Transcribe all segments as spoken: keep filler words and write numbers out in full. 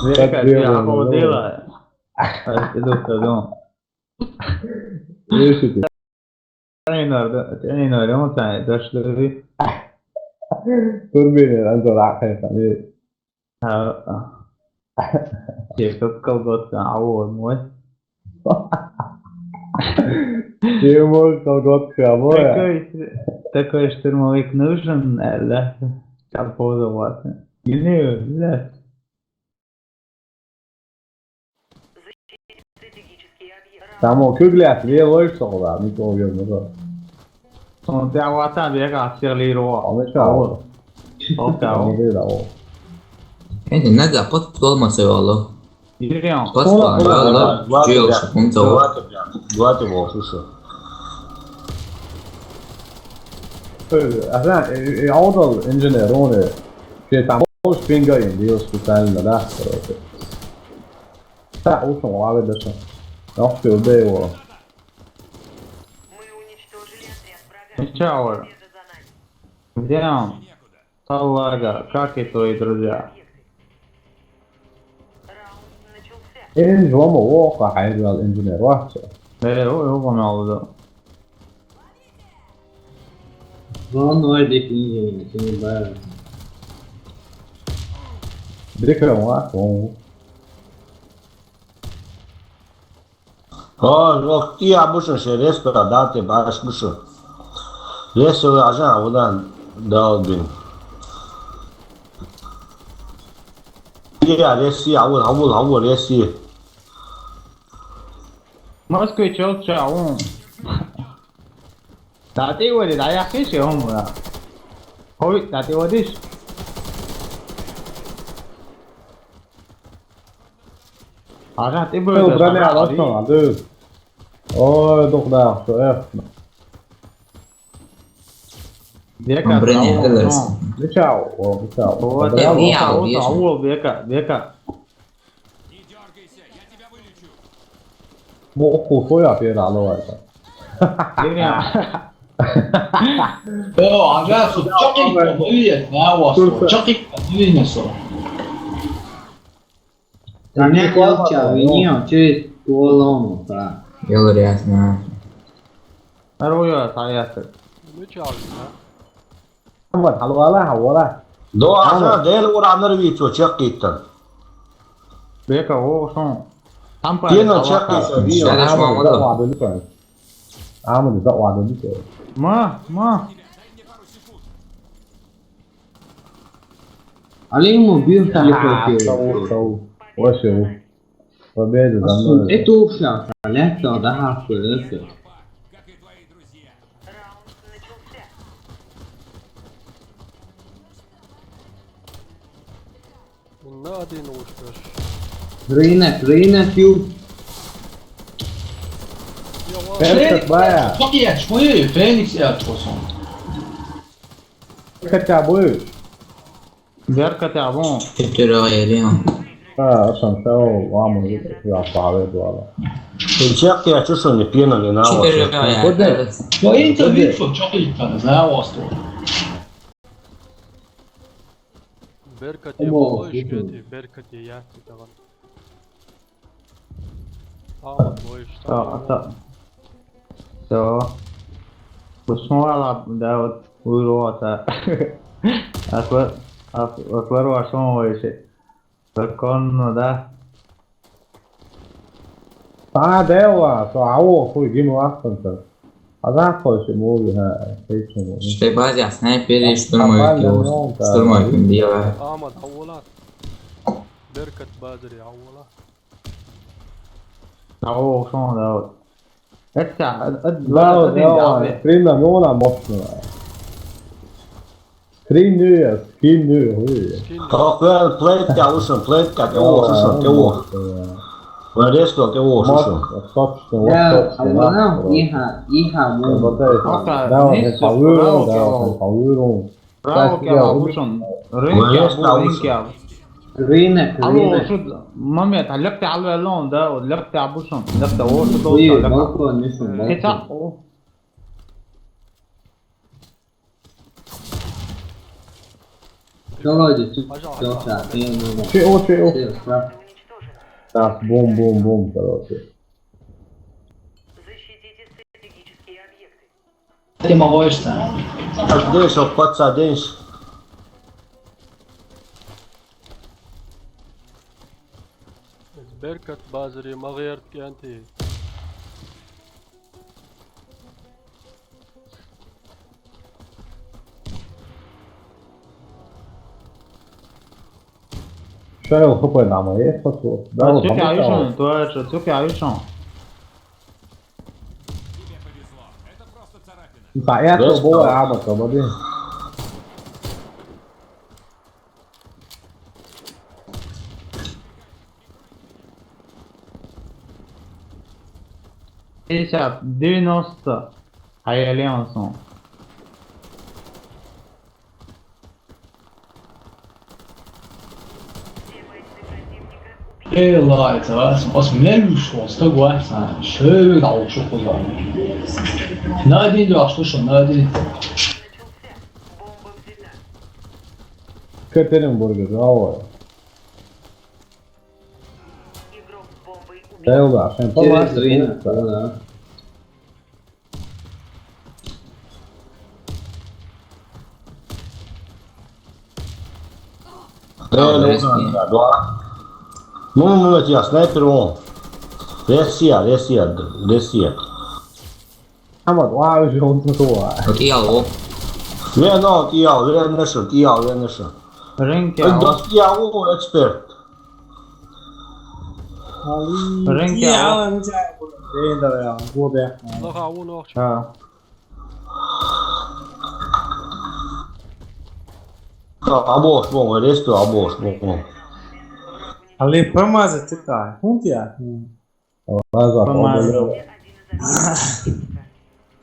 Века, ты охотила. Иду, иду. Слышите? Тренер, да, тренер, он там, да что ли? Турбина, Анзор, а, конечно, не. А, а. Тебе тут колготка, а вот мой. Тебе мой колготка, а мой. Такой, такой штурмовик нужен, э, да? Колхоза вот. Или, да. Там он кругляк, левый, что ли, да? Не помню, ну да. Он тебя вот там бегает, все лиро. А мы что? Вот. Вот так вот. Не видел, вот. Эти надо под полмаса вало. Идём. Под полмаса вало. Чуешь, он того. Давайте, слушай. Э, а, э, э, а вот он инженер, он, э, что там, может, пинга им, Диос специально, да, короче. Так, лучше, ладно, дальше. Ох, ты, убей его. Ничего. Где он? Салага, как и твои друзья? Эн жомо, о, какая реал инженер, ва, всё. Э, о, о, помню, да. Вон, ой, дикий инженер, ты не знаешь. Дикий, ва, о. О, ох, и обычно же респа дати баш мышу. Если вы ажа, а вот он дал, блин. Я реси, а вот, а вот, а вот реси. Москве чё, чё, он? Дати вари, да я хиш, он, бля. Ой, дати вариш. Ажа, ты будешь. Броня, ласно, а ты. Ой, дух, да, что, эх. Броня, да, да. Мечау, о, мечау. Вот, да, я вот, вот, вот, вот, века, века. Бо оху, хуя пера ловайта. О, а я тут чакик, ну, я, на вас, чакик, ну, я, со. Танек ялча, виньо, чё, туолоно, та. Ёлор ясно. Аруя, та ясно. Ну, чё, да? Вот, халвала, халвала. До, ага, дел ура нервичо, чакиттан. Бека, о, сон. Тампа. Тина чакиттан, вио. Шараш мамадо. Амаду, да, ладно, не то. Ма, ма. Али ему бил там. Ха, такой шоу, шоу. Вообще. Победа за мной. Это ушла, лето, да, ха, это. На один уж. Рынок, рынок, ю. Феникс, бая. Феникс, я, что я, Феникс, я, что сон. Хотя бы. Бер хотя бы. Четыре, я, а, сам сау, ламу, я, слава, дуала. Чек, я, что сон, не пьяно, не на. Четыре, я. Вот это. Ну, интервью, что, что ты там, за вас тут? Беркате болуш кетти, беркате яхти таган. Ама болуш. Та, та. Всё. Усмуала, да, вот, уйруата. Аслар, ас-, аслар вашон вайши. Законно, да. Та, дева, со, аво, хуй, гим лахтан, та. А за кой си муви, ха, хейчу муви. Ште бази, а снайпери, штурмовики, штурмовики, била. Ама, да, вола. Беркат базари, а, вола. Та, о, шон, да, вот. Это, э, э, да, вот, да, вот, да, вот. Примерно, ну, она мощная. Скрин нуя, скрин нуя, хуй. Скрин нуя. Ох, бля, плейтка, лучше, плейтка, кого, слушай, кого. Бля, резко, кого, слушай. Точно, вот точно. Да, а вот она, иха, иха, вот. Да, вот, по выру, да, вот, по выру. Браво, кого, слушай. Рынки, рынки. Рынок, рынок. Алло, шут, момент, а лёгте алло, да, вот лёгте абушон, лёгте, о, шут, о, шут, лёгте. Кета, о. Что вроде тут? Пожалуйста. Все, все, все, все, все. Так, бум, бум, бум, короче. Защитите стратегические объекты. Ты молоешься. Подсадишь, подсадишь. Беркат базари магъерт кӀанти. Шарил хупай нама, есть подход? Да, вот, Цуки хапай, авишон, давай. Туарача, цуки авишон. Да, я Просто. Бой, а, вот, вот, вот. Пятьдесят, девяносто. Ай, альянсон. Эй, лайта, вас, вас мелюшо, сто гласа, шею дал шухуза. Надин да, слушай, надин. Кэтеринбурге, жалуя. Игрок с бомбой убит. Стрелда, сен Через помашь, руины, да. Да. Да, да, да, да. Ну, ну, я снайпер он. Ресия, ресия, ресия. Амад, ва уже он такого. Вот я лоу. Вен он, тиял, вен нешен, тиял, вен нешен. Рынки, Да, тиял, эксперт. Рынки, а? Лага вон охча. А. Абош, бон, ресту, абош, бон. Али памаза тика. Хунтия. Лаза, Помазал. победил.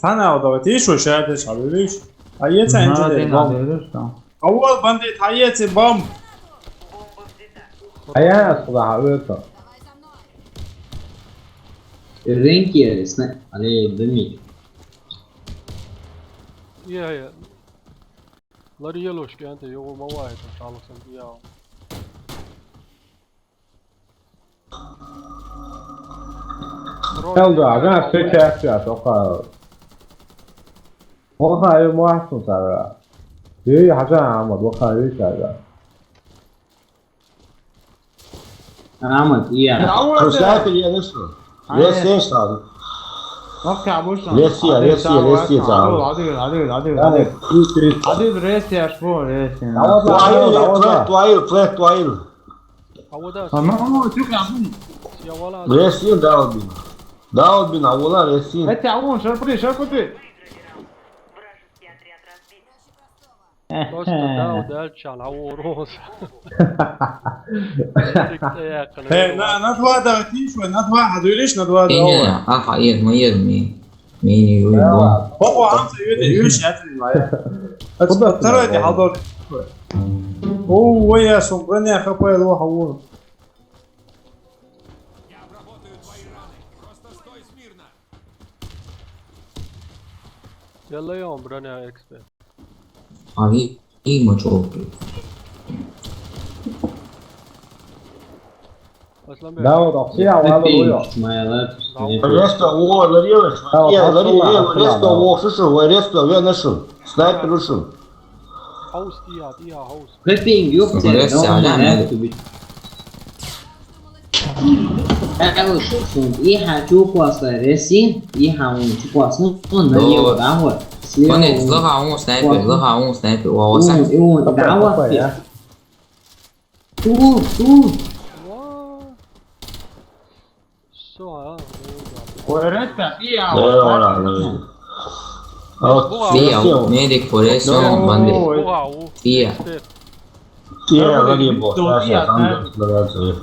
Тана удава тишу шаде шабириш. А еца Надо, инжи надо, бом. видишь, что? Авал банди таеце бом. А я сказал, это. Рынки, сна- али дымит. Я, я. Лари елош кӀанти, його мавайта, шаласан, я. Хелда, ага, встреча, встреча, только. Оха, ай, муахсун сара. Ей, хажа, амад, оха, ей, сара. Амад, я. Снайпер, я нешен. Ресия, что ли? Окей, обычно. Ресия, ресия, ресия, Адил, адил, адил, адил, Ай, адил. крутый. Адил, ресия, шпо, ресия. А вот Туаил, да, вот флэт, да. Туаил, флэт, Туаил. Авода, А, ну, ну, чё, я, ну. я вала. Ресин, да, Албин. Да, Албин, а вала, ресин. Это он, шарпуди, шарпуди. Вражеский отряд разбит. Просто дав дальчал, а ворос. Э, на, на два да тишу, на два, а дуриш на два Не, не, да. а, а, ир, мы ир, мы. Мы, мы, мы. Папа, амса юде, юш, это не моя. Второй это халдор. О, ой, я сум, броня хапает, о, хавур. Yalla, я брана эксперт. А, и, и мы чё? Аслан бек. Да, вот, а все, а ладно, ну, Моя лапа. Ресто, о, ларилыш. Да, вот, Е, вот, лари, вот, е, вот, ресто, вот. о, шушу, о, ресто, вен нешен. Снайпер нешен. Хаус, я, я, хаус. Хэппинг, ёпта, Смотри, ёпта, всё, да, ёпта, надо. Эй, слушай, сум, и хочу классно, ресин, и хочу классно, он на Да. него, да, вот. Слева Вон, он. лага, он снайпер, Классно. Лага, он снайпер, И Лага, снайпер. он, и он, Какой, да, вот. какой, а? Ту, ту. Всё, а, ну да. Ой, ребята, и я, Да, вот, ладно, ладно. А вот Буа, Фия, ресто. Медик, Поресион, Ну, Банди. ой. Буа, у. Фия. Эксперт. Е, лари, бо, Ну, да, я там знаю. да, да, да.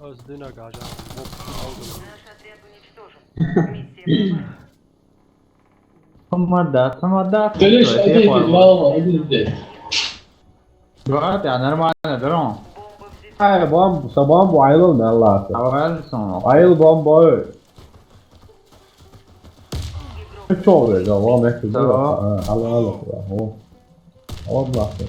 Аз дина гажа. Наш отряд уничтожен. Миссия провалена. Помада, помада. Лишь Всё, один я понял. вал, один здесь. Брат, я нормально, дрон. Ай, бом, са бом, бу айыл, мен ласа. Давай, сон. Айыл бом, бой. Чё, да, бом, это Да. было. А, алло, алло, алло. Вот, нахуй.